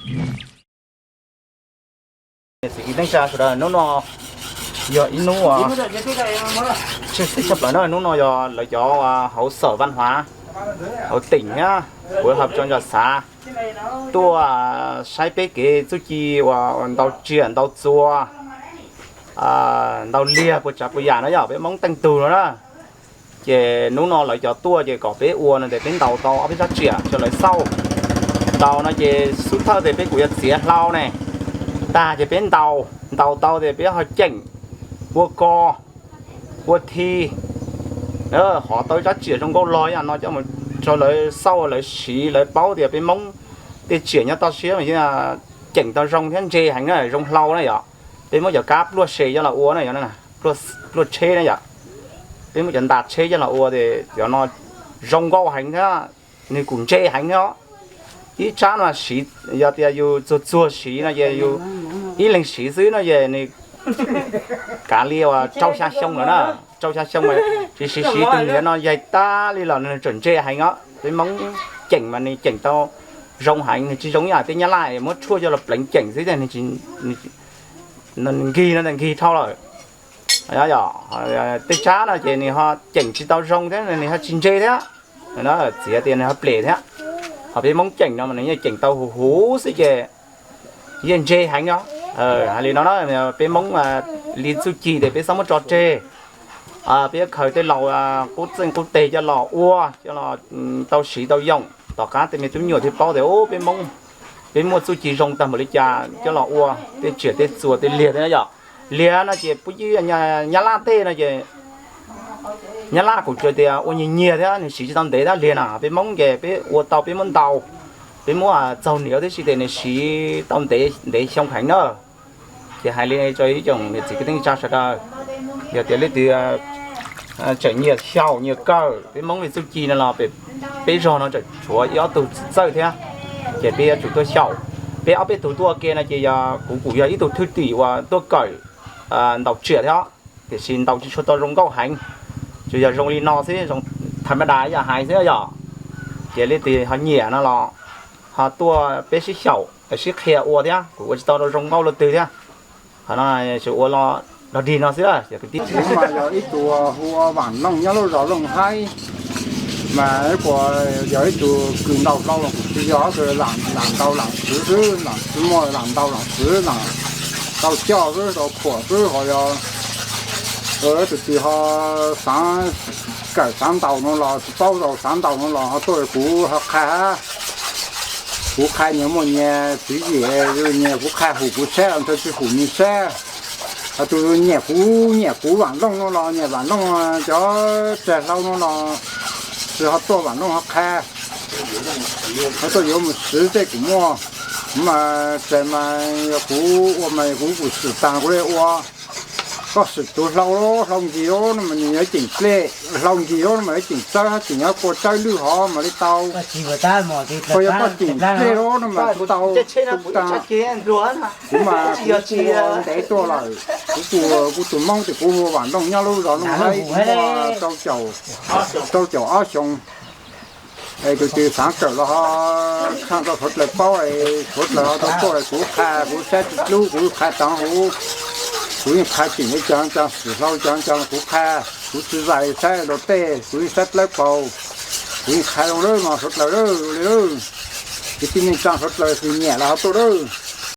Txiv kwv tij neej tsa sawv daws, hnub no yog ib hnub tshwj xeeb tshaj plaws na. Hnub no yog lawv cov hauv xom vaj huav hauv teem thiab kuv hab tso ntsa xav tuaj saib peb kev txuj ci uas ntau tsiaj ntau txuas, ntau liag puas tsav puas yam no yog peb Hmoob teej tug no na. Ces hnub no lawv cov tuaj ces kom peb ua no ces peb ntaus tau ob peb sab tsiaj rau lawv xauj. Ntaus no ces xub thawj ces peb kuj yuav txiav hlau ne, tag ces peb ntaus, ntaus tau ces peb ho ceem, ua ko, ua thi, hov tau ib sab tsiaj zoo nkauj lug yam no coj mus rau lawv xauj lawv siv lawv paub tias peb Hmoob tej tsiaj nyob toj siab mas ceem tau zoo thiab ntse heev na, zoo hlau na yom. Peb muab cov kab pluaj se coj los ua na, pluaj tsheb na yom. Peb muab cov nta tsheb coj los ua ces cov no zoo nkauj heev thiab nws kuj ntse heev thiab. Ib tsab no siv, yog tias yus txuag txuag siv no ces yus ib leeg siv xwb no ces nws kav li uas rau xya xyoo lawm na, rau xya xyoo, tsis siv siv tus niam no yaig tag li los nws tseem ntse heev os. Peb Hmoob ceem mas nws ceem tau zoo heev, nws tsis zoo ib yam tej nyab laj muab tshuaj coj los pleev ceem xwb, nkig no nkig dhau lawm. Tej tsab no ces nws ho ceem tsis tau zoo thiab nws ho tsis ntse thiab, txiav tias nws ho ples thiab. Ho peb Hmoob ceem no mas nws yeej ceem tau huv huv xwb ces yeej ntse heev os. Hais li no na, peb Hmoob li txuj ci tias peb txhob muab tso tseg. Peb yuav khaws tej laus qub txeej qub teg coj los ua, coj los tau siv tau yoom, tom qab tej me tub nyuam thiaj paub tias peb Hmoob, peb muaj txuj ci zoo tag npaum li cas coj los ua tej tsiaj tej txuas tej liag thiab yom. Liag no ces pub nyab laj tej no ces nyab laj kuj tsuas tias ua nyias nyias thiab nws siv tsis tau ntev thiab. Liag no peb Hmoob ces peb ua tau peb muab ntaus, peb muab txaug niam tib si tias nws siv tau ntev ntev xyoo heev na. Ces hais li rau ib tsoom niam txiv kwv tij neej tsa sawv daws, yog tias leej twg tseem nyiam xyaum nyiam kawm peb Hmoob li txuj ci no los peb zog no tseem tshuav ib ob tug txawj thiab, ces peb yuav tsum tuaj xyaum. Peb ob peb tug tuaj ua ke no ces yog kuv kuj yog ib tug thwj tim uas tuaj kawm ntaus tsiaj thiab, tiam sis ntaus tsis tshua tau zoo nkauj heev, tsuas yog zoo li no xwb, zoo tha ma das yam hais xwb yom. Ces leej twg ho nyiam no los ho tuaj peb sib xyaum sib qhia ua thiab, kuv ua tsis tau zoo nkauj luaj twg thiab. Qhov no tsuas ua los dig no xwb. Kuv mas yog ib tug hu ua Vam Looj nyob lub zos Looj Haib, mas kuv yog ib tug kws ntaus hlau los kuv tsis yog lam ntaus lam xwv xwb, lam xwv muaj lam ntaus lam xwv lam tau coj xwb tau khuam xwb ho yog tus twg ho xav kawm xav ntaus no los tsis paub tau xav ntaus no los ho tuaj kuv ho qha. Kuv qha nyias muaj nyias tswv yim, nyias kuv qha hum kuv sab los ntshe tsis hum nws sab. Ho tus nyiam kuv nyiam kuv Vam Looj no los nyiam Vam Looj cov tsag hlau no los tsis ho tuaj Vam Looj ho qha. Ho tuaj yuav mus swv tej kuv muaj, kuv mas tsag mas yog kuv ua mas kuv kuj swm tag kuv li ua. Koj swm tus hlau, hlau nkig no mas nws yuav ceem plej, hlau nkig no mas yuav ceem tsawb, hab tseem yuav kua tsawb lwj hov mam li tau. Koj yog koj ceem plej no mas tsis tau. Kuv mas kuv ua ntev tuaj lawm, kuv tus Hmoob ces kuv hu ua Vam Looj nyob lub zos Looj Haib, kuv muaj rau caum ob xyoos. Es tus twg xav kawm los ho tshaj rau suav dlawg paub, suav dlawg ho tau tuaj kuv qha, kuv saib tsis dlub kuv qha tag huv. Kuv yeej qha tseem li cas cas, swm hlau cas cas kuv qha. Kuv tsis zais saib rau tej, kuv yeej saib dlawb paug. Kuv yeej qha zoo lawm mas suav dlawg lawm li lawm. Kwv tij neej tsa suav dlawg twg nyiam los ho tuaj lawm.